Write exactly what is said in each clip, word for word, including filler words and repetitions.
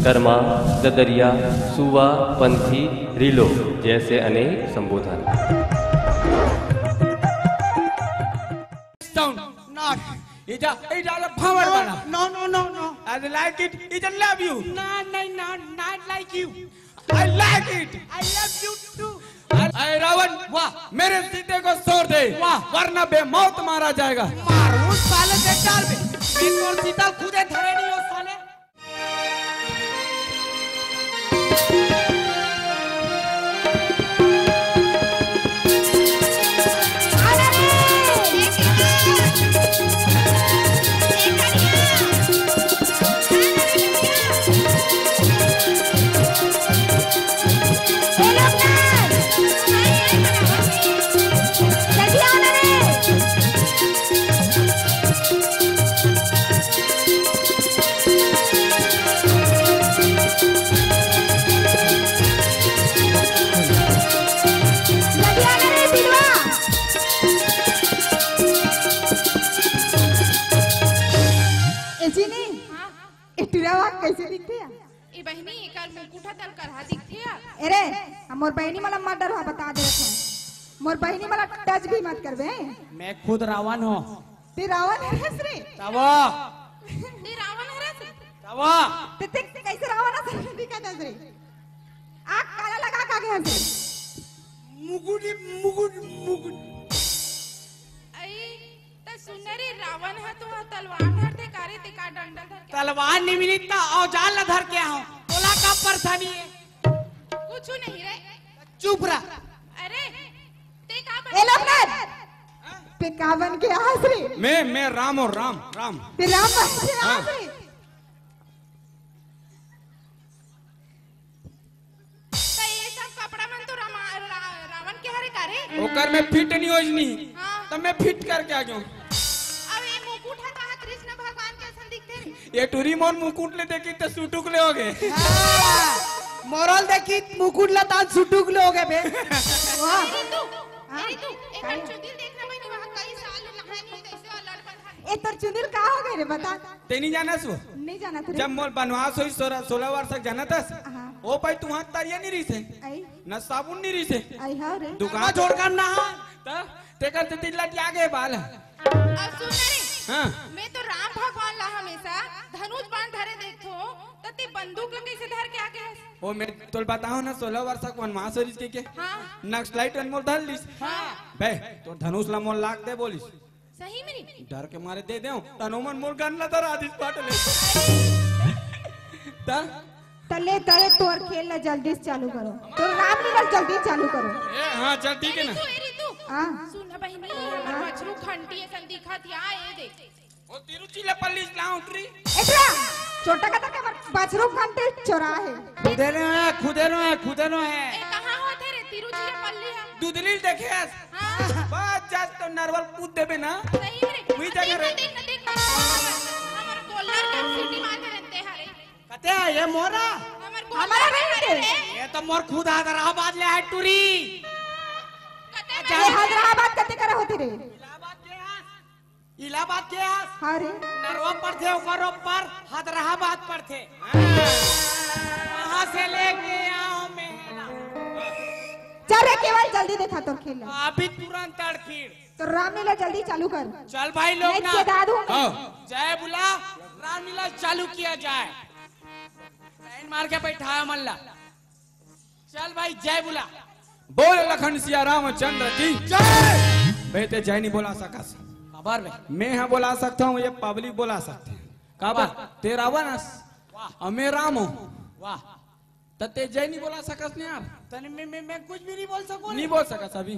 कर्मा, ददरिया, सुवा, पंथी, रिलो जैसे अनेक संबोधन। Sound. Not. It a, it a भावर वाला. No, no, no, no. I like it. It a love you. No, no, no, not like you. I like it. I love you too. अरे रावण, वाह। मेरे सीते को छोड़ दे, वाह। वरना बेमौत मारा जाएगा। मार उस साले से डाल दे। मैं तो सीता खुदे धरे नहीं हो साले। ए चीनी, हाँ। ए टुरा वा कैसे दिखथे यार? ए बहिनी, एकर मुकुट ह तल करहा दिखथे यार। ए रे, हम मोर बहिनी मला मत डरवा, बता देत हँव। मोर बहिनी मला touch भी मत करबे। मैं खुद रावण हँव। ते रावण हरस रे? तब। ते रावण हरस? तब। ते, ते कैसे रावण हरस दिखत हस रे? आँख काला लगा का गे हस रे? मुकुट, मुकुट, मुकुट। अई, त सुन रे, रावण ह तो तलवार धरथे का रे, ते का डंडा धर के? तलवार नइ मिली त औजार ला धर के आहूँ। तोला का परेशानी हे? कुछु नहीं रे। चुप रह। अरे, ते का बन ए लोकनाथ, ते का बन के आहस रे? मैं, मैं राम हँव, राम, राम। ते राम बन के हाँ। आहस रे? त ये सब कपड़ा मन तो रामा-, रा-, रावण के हरे का रे? ओकर में fit नहीं होइस नी, हाँ। त मैं fit करके आ गेंव। अब ये मुकुट ह तो कृष्ण भगवान के असन दिखथे रे। ये टुरी मोर मुकुट ले देखिस त सुटुक ले होगे। हाँ, मोर ल देखिस मुकुट ल त सुटुक ले होगे बे। वाह। ए ऋतु, हाँ। ए ऋतु, एकर चुंदी ल देखना बहिनी, वहाँ कई साल नहाए नहीं, कैसे अलड़ बंधा। ए तोर चुंदी ल का होगे रे, बता। ते नहीं जानस वो? नहीं जानत रे। जब मोर बनवास होइस सोलह, सोलह वर्ष तक, जानत हस? हाँ। ओ भाई, तुँहर तरिया नहीं रहिसे। आई। न साबुन नहीं रहिसे। आई हाँ रे। दुकान छोड़ कर ना। त तेकर सेती लटिया गे बाल। अब सुन ना रे। हाँ। मैं तो राम भगवान ला हमेशा धनुष बाण धरे देखथों, त ते बंदूक ला कैसे धर के आगे हस? ओ, मैं तोल बताओ ना, सोलह वर्ष तक वनवास हो रहिस के, के? हाँ। नक्सलाइट मन मोल धर लिस। हाँ। बे, तोर धनुष ला मोल लाग दे बोलिस। सही में रे? डर के मारे दे देंव, तनो मन मोर गन ला धरा दिस पाट ले। त? तले, तले तोर खेल ला जल्दी से चालू करो। तोर रामलीला जल्दी चालू करो। ए, हाँ, चल, ठीक है ना। ए ऋतु, ए ऋतु। हाँ। सुन ना बहिनी, हमर बछरू घंटी असन दिखत या, ए देख। ओ तिरुचिरापल्ली लाउंड्री। एकरा, छोटा कता के हमर बछरू घंटी चोरा हे। खुदे नो हे, खुदे नो हे, खुदे नो हे। ए, कहाँ होथे रे तिरुचिरापल्ली ह? दुधली देखे हस? हाँ। बस जस्ट तो नरवा ल कूद देबे ना। सही रे। वही जगह देख ना, रे। देख ना, देख ना। हमर, हमर गोल्लर का सीटी मारते रहते हरे। कते ये मोरा? हमर गोल्लर हमारा नहीं हरे रे। ये तो मोर खुद हैदराबाद ले आए टुरी। कते ये ना हैदराबाद कते करा होती रे? इलाहाबाद के आस। इलाहाबाद के आस। हाँ रे। नरवा पड़थे ओकर ऊपर हैदराबाद पड़थे। वहाँ से लेके आओ मेहना। चल रे केवल, जल्दी देखा तोर खेल ला। अभी तुरंत तड़खीड़। तो रामलीला जल्दी चालू कर। चल भाई लोग नहीं ना। चेता दूँ। हाँ। जय बोला, रामलीला चालू किया जाए। लाइन मार के बैठाया मन ला। चल भाई, जय बोला। बोल लखन सिया रामचंद्र की जय। बे, ते जय नहीं बोला सकस। खबर बे। मैं हाँ बोला सकता हूँ, ये पब्लिक बोला सकते हैं। काबर? वाह। ते रावण हस, वाह। अउ मैं राम हूँ। वाह। त ते जय नहीं बोला सकस ने यार। तने मैं, मैं, मैं कुछ भी नहीं बोल सकूँ नहीं ने? बोल सकस अभी।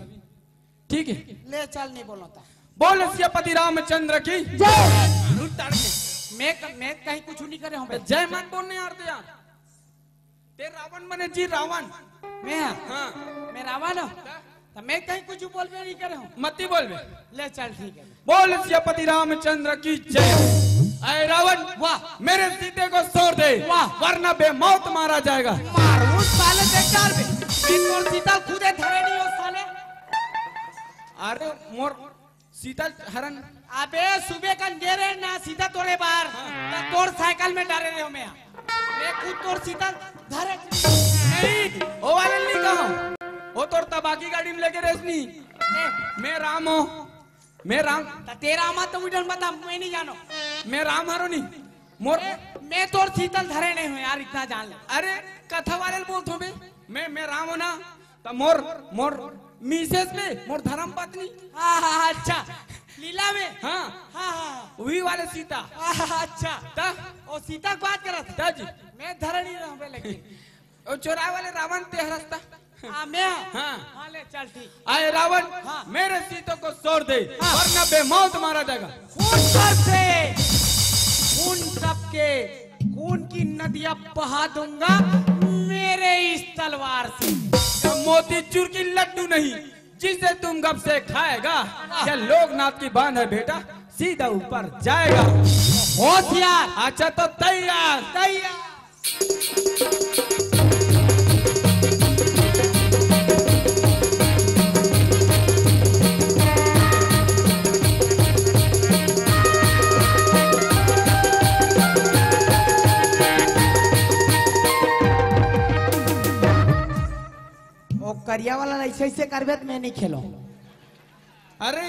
ठीक है। ले चल, नहीं बोलो ता। बोल सियापति रामचंद्र की जय। रुक तड़के। मैं क-, मैं कहीं कुछ नहीं करे हूँ बे। जय मत बोलने यार, तो यार। ते रावण मने जी रावण। मैं? हाँ। मैं रावण हूँ? त मैं कहीं कुछ बोलबे नहीं करे हूँ। मती बोलबे। ले चल, ठीक है। बोल सियापति रामचंद्र की जय। अरे रावण, वाह। मेरे सीते को छोड़ दे, वाह। वरना बेमौत मारा जाएगा। मार उस साले से डाल बे। मैं तोर सीता खुदे धरे नहीं हो साले। अरे मोर सीता हरन। अबे सुबह का अंधेरे ना सीता तोरे बाहर। हाँ। त तोर साइकिल में डारे रहे हो मैं। मैं खुद तोर सीता धरे नहीं, वो वाले नहीं कहो। वो तोर तबाकी गाड़ी में लेके रेस नहीं। मैं राम हूँ, मैं राम। त तेरा मत तो मुझे बता, मैं नहीं जानो। मैं राम हरो नहीं। मोर मैं तोर सीतल धरे नहीं हूँ यार, इतना जान ले। अरे, कथा वाले बोलत हूँ बे। मैं मैं राम हूँ ना, त मोर मोर मिसेस बे, मोर धर्म पत्नी। हाँ, हाँ, हाँ, अच्छा। लीला में। हाँ। हाँ, हाँ, हाँ। वही वाले सीता। हाँ, हाँ, अच्छा। त ओ सीता के बात करत है। त जी। मैं धरे नहीं रहूँ बे, लेकिन ओ चोराए वाले रावण ते हरस्ता। हाँ, मैं। हाँ। हाँ, ले चल, ठीक। आए रावण, हाँ। मेरे सीतों को छोड़ दे, हाँ। वरना बेमौत मारा जाएगा। खून कर दे, खून सबके, खून की नदियां बहा दूंगा मेरे इस तलवार से। यह मोतीचूर की लड्डू नहीं, जिसे तुम गप से खाएगा। यह लोकनाथ की बांध है बेटा, सीधा ऊपर जाएगा। होशियार। अच्छा तो तैयार। तैयार। ओ करिया वाला ऐसे ऐसे करबे त मैं नहीं खेलो। अरे,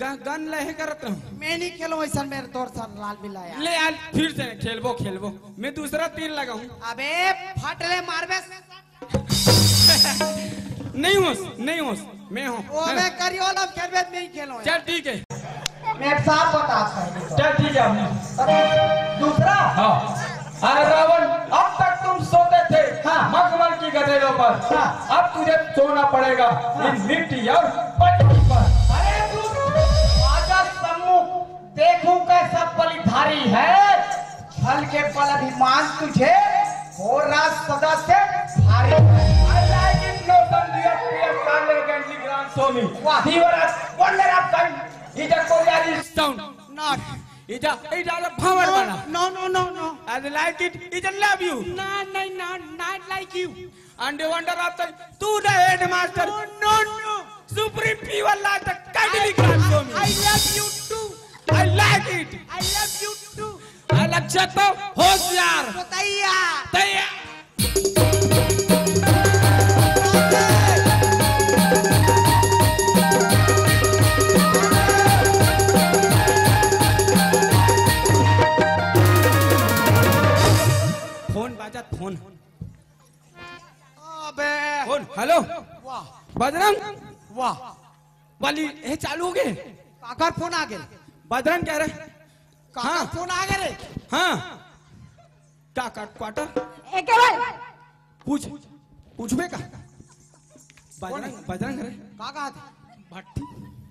ग-, गन लहे करत रहूं। मैं नहीं खेलो ऐसा, मेरे तोर साथ लाल मिलाया। ले यार, फिर से खेलबो, खेलबो। मैं दूसरा तीर लगाऊं। अबे, फट ले मारबे। नहीं होस, नहीं होस, मैं हूँ। ओ, हाँ। मैं करियो वाला खेलबे, नहीं खेलो। चल, ठीक है। मैं साफ बता सकता हूँ। चल, ठीक है, अभी। अरे, दूसरा? हाँ। अरे रावण, अब तक तुम सोते थे हाँ। मखमल की गदेलों पर। हाँ। अब तुझे सोना पड़ेगा हाँ। इन मिट्टी और पत्थर पर। अरे तू राजा सम्मुख, देखूं कैसा बलिधारी है। छल के बल अभिमान तुझे हो राज सदा से भारी है। I like it, no son, you are P S Carlo Gandhi Grand Swami. वाह। He was wonder of kind. He's a Kolyari sound. Not. He's a, he's a power no, bana. No, no, no, no. I like it. He's a love you. No, no, no, not like you. And the wonder of the, to the headmaster. No, no, no. Supreme P one Lord, the kindly I, grant I, for me. I love you too. I like it. I love you too. I like Cheto, होशियार। बताइए। तैयार। Phone बाजत, phone. अबे। Phone, hello. वाह। बजरंग। वाह। वाली, ये चालू हो गए? काकर फोन आ गए? बजरंग कह रहे। काकर हाँ। फोन आ गए रे? हाँ। का काट क्वार्टर? एके भाई। पूछ, पूछबे का? बजरंग, बजरंग रे। का कहा था? भट्टी।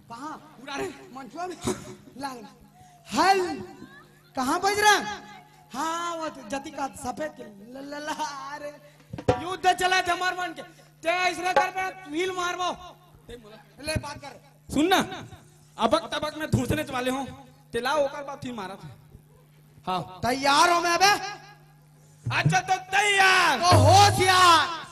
कहाँ? पूरा रे। मंचुआ में। लाग। हेल। कहाँ बजरंग? हाँ, वो तो जतिका सफेद के। ल-, ल-, ल-, अरे। युद्ध चला था मर मन के। ते ऐसने कर पे हील मारबो। ले बात कर। सुन ना, अबक तबक में धूसने वाले हों, ते लाओ ओकर बाद ही मारा था। हाँ। तैयार हो मैं अबे? अच्छा तो तैयार। तो होशियार।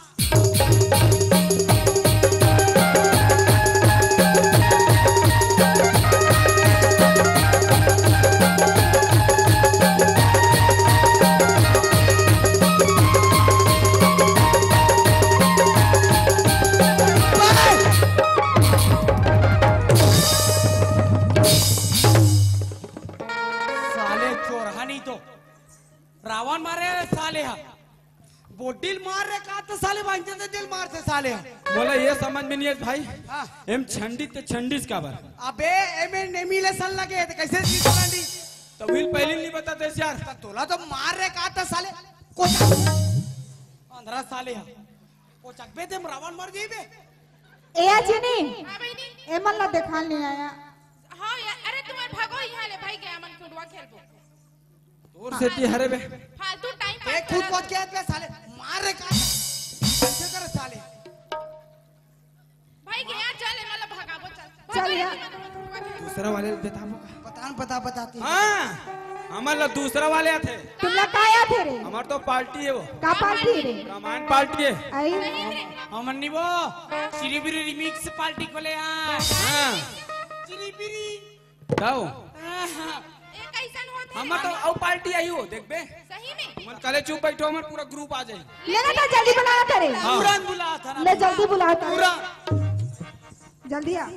साले चोरहा नहीं तो रावण मारे रे साले हा। बोडिल मार रे का तो साले भांजन दे दिल मार से साले हा। मोला ये समझ में नहीं है भाई। हाँ। एम छंडी ते छंडीस काबर? अबे एमे नेमी ले सन लगे ते कैसे जीत लंडी? तो विल पहले नहीं बताते यार। तो तोला तो मार रे का तो साले। कोचक। पंद्रह साले हा। कोचक बे ते रावण मर जाई बे। ए आजी नहीं। हाँ बहिनी। एमन ला देखाल नहीं आया। हाँ यार, अरे तुम्हारे भागो यहाँ ले भाई गया मन कुंडवा खेलबो। तोर सेती हरे बे। फालतू टाइम पास ए, खुद कर। पहुंच गया बे साले। मार रे का? कैसे कर साले? भाई गया चल, ए मतलब भगाबो चल। चल भगाबो यार। चल, मतलब भगाबो। दूसरा वाले ल बताबो का? पता न, पता, बताती। हाँ, हमर ला दूसरा वाले आथे। तुमला का आथे रे? हमर तो पार्टी है वो। का पार्टी रे? रामायण पार्टी है। आई। हमन नहीं वो, चिरीबिरी रिमिक्स पार्टी खोले हैं। हाँ। चिरीबिरी। गाओ। हाँ, हाँ। ए, कैसन होत हमर तो अउ पार्टी आही हो, देखबे। सही में? तुमन कले चुप बैठो, हमर पूरा ग्रुप आ जाही। ले ना, तो जल्दी बुला तेरे। पूरा बुला था ना। ले, जल्दी बुला तेरे। पूरा। जल्दी आ।